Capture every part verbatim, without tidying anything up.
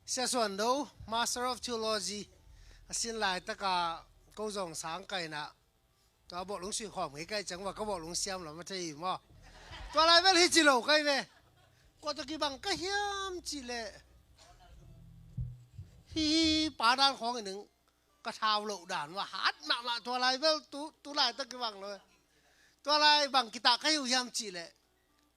Sia Suan Do, Master of Theology a sin laitaka ko zawng sang kaina, tua bawlung sui khawm ngei kai ciang ua ka bawlung siam lam a thei maw? Tua lai bel hi ci lo kai ve. Kua tawh kibang ka hiam cih leh, hi pa dan khawng in ka thau loh dan ua hat mahmah. Tua lai bel tu, tu lai tawh kibang lo. Tua lai bang kitah ka hi uh hiam cih leh,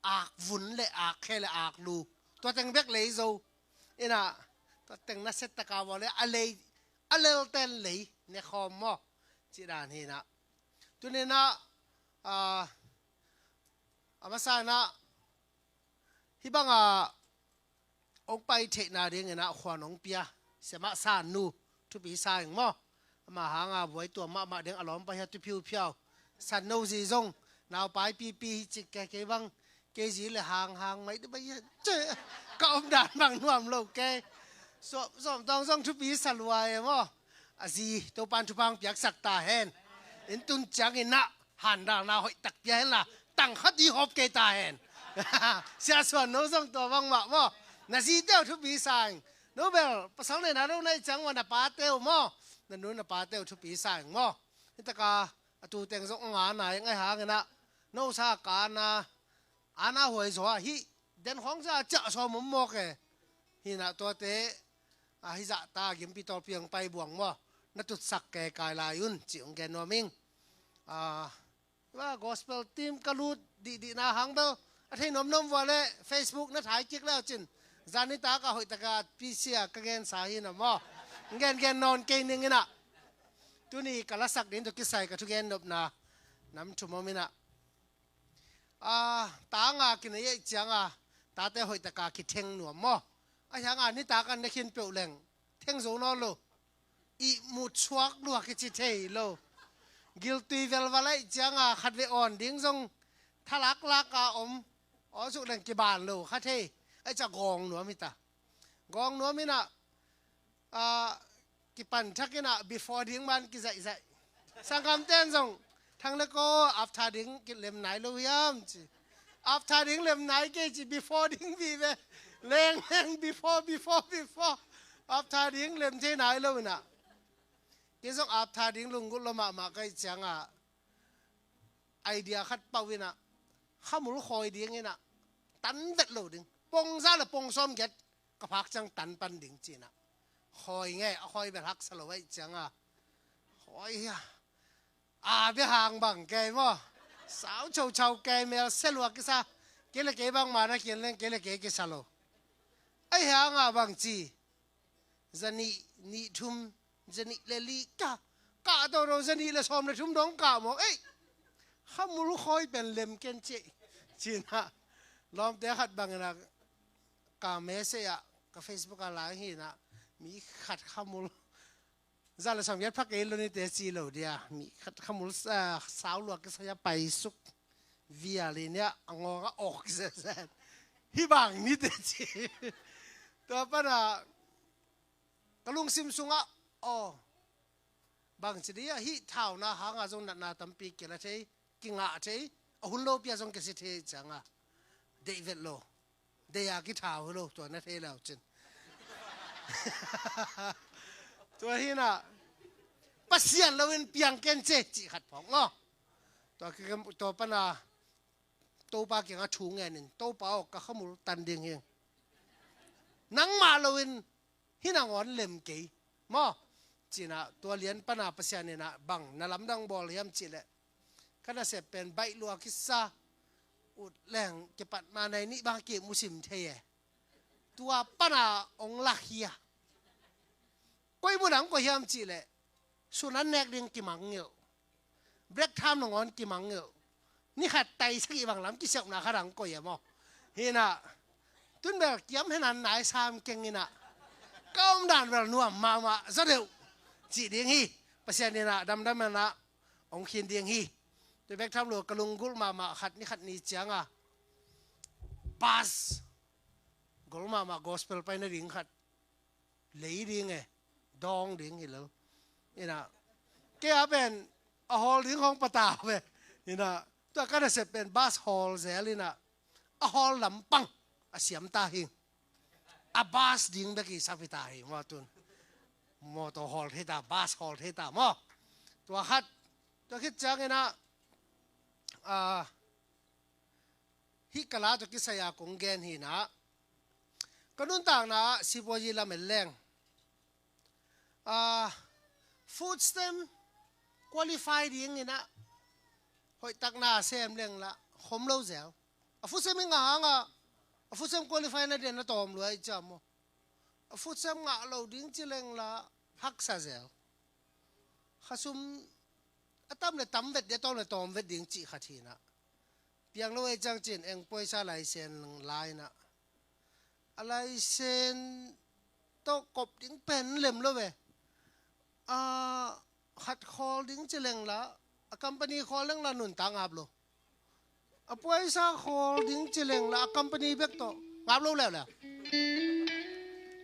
ak vun le ak khe le ak lu, tua teng bek lei zo. Ina, tua teng na set taka bawl le a lei, a lel ten lei ne khawm maw? Cih dan hi ina. Tuni ina, a, a masa ina, hih banga hong pai theihna dingin ah khuan hong pia Sia Mah San nu Thupi Sa Ing maw? Amah hanga buai tuam mahmah ding a lawmpa hi a, tu phiuphiau. San no zi zong naupai pipi hi cik kei, kei bang, kei zi le hanghang mai dih bai hi a, ce, ka om dan bang nuam lo kei. Sawm, sawm tawng zong thupi sa lua e maw? A zi Topan thupha hong piaksak ta hen. In tun ciangin ah handalna hoih tak pia hen la, tang khat i hawp kei ta hen. Sia Suan no zong tua bang mah maw? Na zi teu thupi sa ing. No bel pasal nei na lo na ih ciang ua na pa teu maw? Na nu na pa teu thupi sa ing maw? Hi taka a tu teng zong a nga na ing ai hangin ah, no sa ka na, ana huai zaw a hih den khawng za ciah sawm om mawk e. Hi ina tuate, a, hi zah ta gimpi tawlpi hong pai buang maw? Na tutsak kei kai lai un cih hong gen nuam ing. A, gospel team ka lut dihdihna hang bel a thei nuamnuam vua le Facebook na thai kik le uh cin. Zan nitak a hoih taka pisia ka gensa hi ina maw? Hong gengen nawn kei ning ina. Tuni ka lasak ding tawh kisai ka thugen nopna nam thum om ina. A, ta nga kinei ei cianga tate hoih taka kitheng nuam maw? A hianga nitak an ne khin peuh leng theng zo nawn lo. Ihmut suak lua kici thei lo. Giltui velval ei cianga khatvei awn ding zong thalaklak a om. Awn suk leng kiban lo kha thei. Ei cia gawng nuam hita. Gawng nuam ina, a, kipan thak ina before ding man kizaihzaih. Sangkam ten zong thang le ko after ding kilem nai lo hiam ci. After ding lem nai kei ci, before ding vive. Leng leng before, before, before. After ding lem thei nai lo ina. Kei zong after ding lunggulh lo mahmah kai cianga idea khat pau ina, khamul khawi ding ina, tan vet lo ding. Pongza le pong sawm giat ka phak ciang tan pan ding ci ina. Khawi nge, a khawi bel haksa lo ei cianga. Khawi hia. A bia hang bang kei maw? Sau chauchau kei mel se lua kisa. Kei le kei bang mana kien leng kei le kei kisa lo. Ei hanga bang ci. Zanih, nih thum, zanih le li ka, ka to ro zanih le sawm le thum dong ka maw? Ei, khamul khawi pen lem ken ci. Ci ina, lawmte khat bang ina ka message a, ka Facebook a lai hi ina, mi khat khamul za le sawm giat phak ei lo nite ci lo dia, mi khat khamul sa, sau lua kisa ya paisuk. Vial in ya a ngawng a awk zezen. Hi bang nite ci. Tua pana ka lungsim sungah, aw, bang ci dia, hih thauna hanga zong natna tampi kila thei, kingah thei, a hun lopi a zong kisi thei cianga deih vet lo. Deih a kithau hi lo, tua na thei lau cin. Tua hi ina, Pasian lo in piang ken ci, cih khat phawk maw? Tua ki, tua pana Topa kianga thu ngenin, Topa aw, ka khamul tan ding hi. Nangmah lo in hi nangawn lem kei maw? Ci ina, tua lian pana Pasian ina bang na lamdang bawl hiam cih leh, ka nasep pen baih lua kisa, ut leng kipat ma nai nih bang kimusim thei e. Tua pana ong lak hia. Koi mun ang koi hiam cih leh, sun an nek ding kimang ngilh. Break time nangawn kimang ngilh. Ni khat tai sagih bang lam kisiauna khat ang koi e maw? Hi ina, tun bel kiam hen an nai sam keng ina, ka om dan bel nuam mahmah zaw deuh cih ding hi. Pasian ina damdam ina ong khin ding hi. Tu bek tham lo ka lunggulh mahmah khat ni khat ni cianga, bus gol mahmah gospel paina ding khat lei ding e, dawng ding hi lo. Ina, kei a pen a hawl ding hong patau ve. Ina, tua ka nasep pen bus hawl zel ina, a hawl lampang a siam ta hi. a bus ding bek i sap hi ta hi maw tun. Mawtaw hawl thei ta, bus hawl thei ta maw. Tua khat, tua khit ciangin ah, ah, hih ka la tawh kisai a kong gen hi in ah, ka nuntakna ah sipuazi lam en leng, ah, food stamp qualify dingin ah hoihtakna sem leng lah khom lo zel. A food stamp i ngah hangah a food stamp qualify na ding na tawm lua i ciam maw. A food stamp ngah lo ding ci leng lah haksa zel. Khasum a tam le tam vet ding, a tawm le tawm vet ding cih khat hi in ah. Piang lo ei ciang cin eng puaisa laisen lai in ah. A laisen tawh kop ding pen lem lo ve. A khat khawl ding ci leng lah, a company khawl leng lah nuntak ngap lo. A puaisa khawl ding ci leng lah a company bek tawh ngap lo leuleu.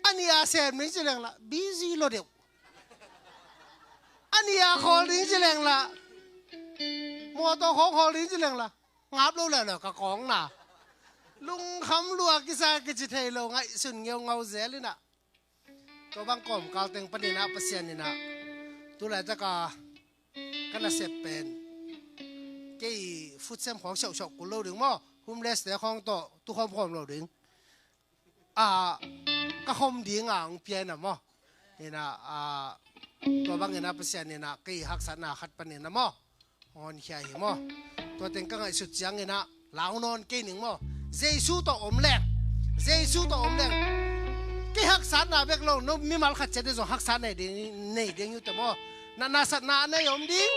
A nih a sem ding ci leng lah busy lo deuh. A nih a khawl ding ci leng lah, mawtaw khawng khawl ding ci leng lah ngap lo leuleu ka kawng na. Lungkham lua kisa kici thei lo, ngaihsun ngeungau zel in ah. Tua bang kawmkal teng panin ah Pasian in ah tu laitak a ka nasep pen, kei food stamp khawng siauhsiauh kul lo ding maw, homeless te khawng tawh tu khawmkhawm lo ding. Ah, ka khom ding a hong pia in ah maw. In ah, ah, tua bang in ah Pasian in ah kei haksatna khat panin ah maw, hong honkhia hi maw. Tua teng ka ngaihsut ciangin ah lau nawn kei ning maw. Jesu tawh om leng, Jesu tawh om leng, kei haksatna bek lo, no mimal khat ciat ding zong haksat nei ding, nei ding uh te maw. Natna satna nei om ding.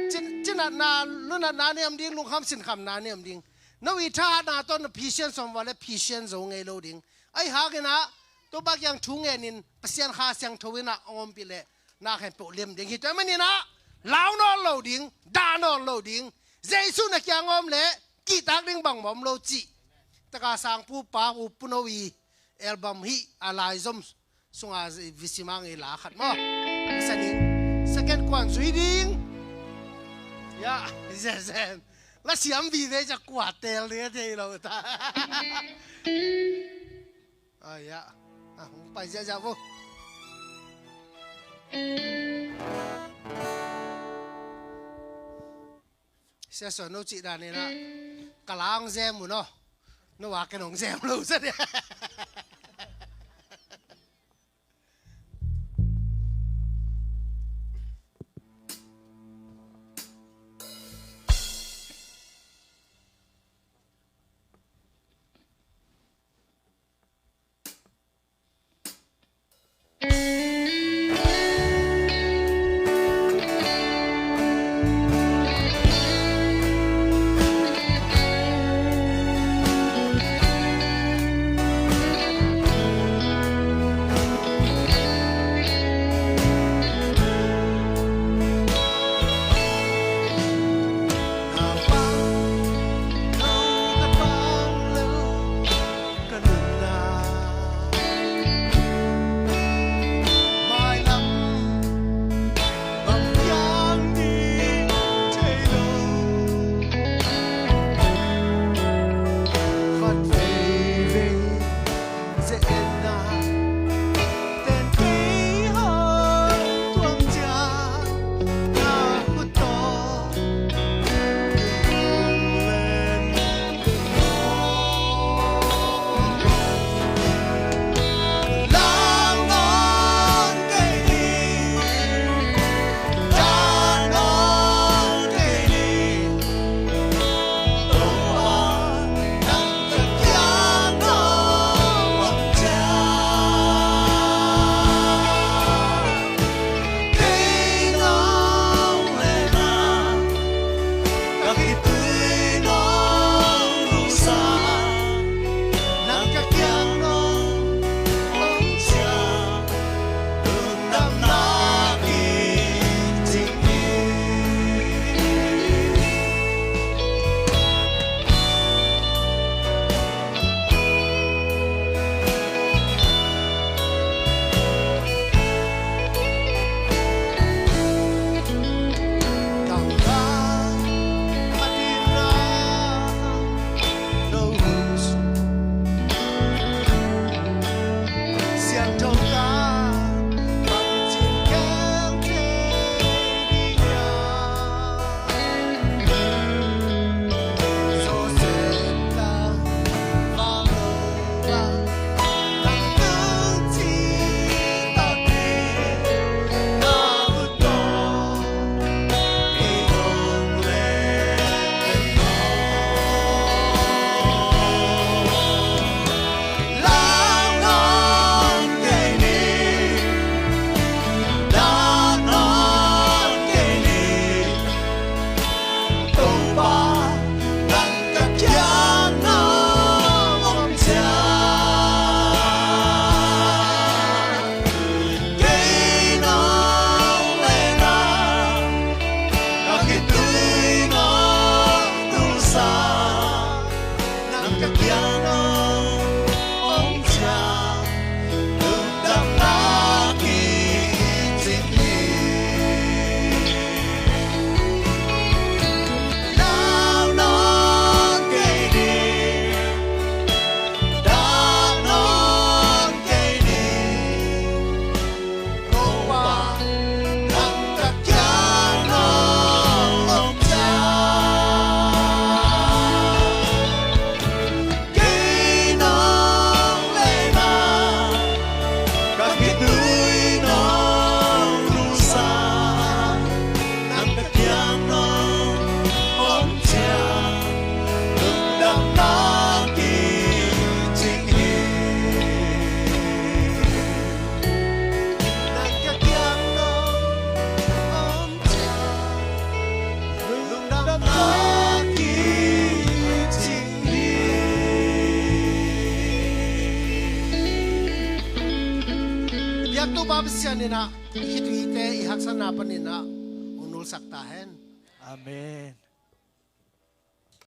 Cin, cinatna lunatna nei om ding, lungkham sinkhamna nei om ding. No i thahatna tawh na Pasian sawm vale Pasian zo ngei lo ding. Ahi hangin ah Topa kiang thu ngenin Pasian Kha Siangtho in ah hong ompih leh na khempeuh lem ding hi. Tua ahih manin ah lau nawn lo ding, dah nawn lo ding. Jesu na kiang om leh kihtak ding bangmah om lo cih. Taka sangpu pa u puno i album hih a laizom sunga visimang i la khat maw. Masa ning second kuan zui ding. Ya, zen zen. La siam vive ja kua tel ding a thei lo ta. Ah, ya. Ah, hong pai ziahziah vo. Sia Suan, no cih dan in ah ka la hong zem un aw. No a ken hong zem lo sa dia. Biaktu Pa Pasian in ah i khitui te i haksatna panin ah hong nulsak ta hen. Amen.